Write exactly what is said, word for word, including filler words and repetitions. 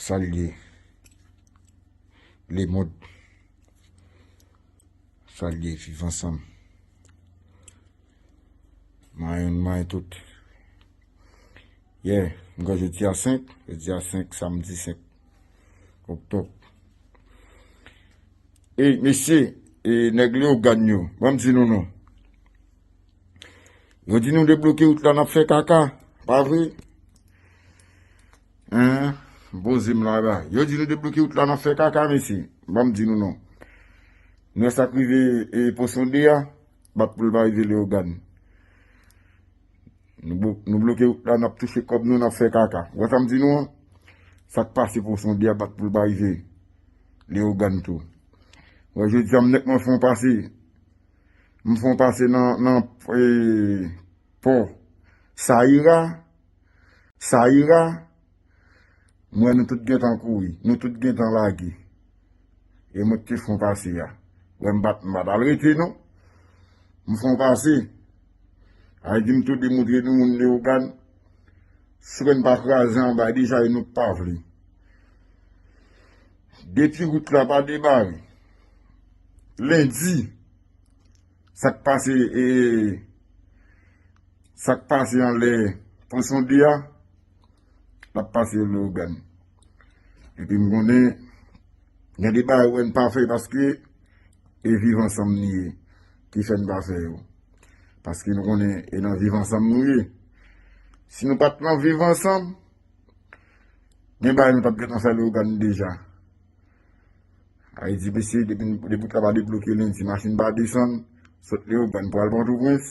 Salye lemonn. Salye viv ansanm. Mayon mayon tout. Yeah, m kwè jodi a senk, jodi a senk, samdi senk oktòb. E mesye, e nèg Leyogàn yo, ban m di nou non. Yo di nou debloke wout la, n ap fè kaka, pa vre? Hein? Poze m la la. Yo di nou debloke wout la, n ap fè kaka, mesye. Ban m di nou non. Nou wè sa k rive e Pon Sonde a, bat pou l pa rive Leyogàn. Nou blo- nou bloke wout la, n ap touche kòb nou, n ap fè kaka. Ou wè sa m di nou an? Sa k pase Pon Sonde a bat pou l pa rive Leyogàn tou. Ou wè jodi a m nèk mwen fè yon pase. M fè yon pase nan, nan e, pò Sayira. Sayira. M wè nou tout gentan kouri, nou tout gentan lage. E mwen ki te fè yon pase a. Wè m pa t, m pa t al rete non. M fè yon pase. Ay di m tou demontre nou moun Leyogàn. Si w wè n pa kraze anba deja e nou k pa vle. Depi wout la pa debare. Lendi, sa k pase e sa k pase anlè Pon Sonde a, l ap pase Leyogàn. Epi m konnen gen de bagay wè n pa fè paske e viv ansanm nou ye ki fè n pa fè yo. Paske nou konnen e nan viv ansanm nou ye. Si nou pa t nan viv ansanm, gen bagay nou t ap gentan fè Leyogàn deja. Ay di mesye, depi depi w ta pa debloke lendi, machin pa desann, sot Leyogàn pou al Pòtoprens.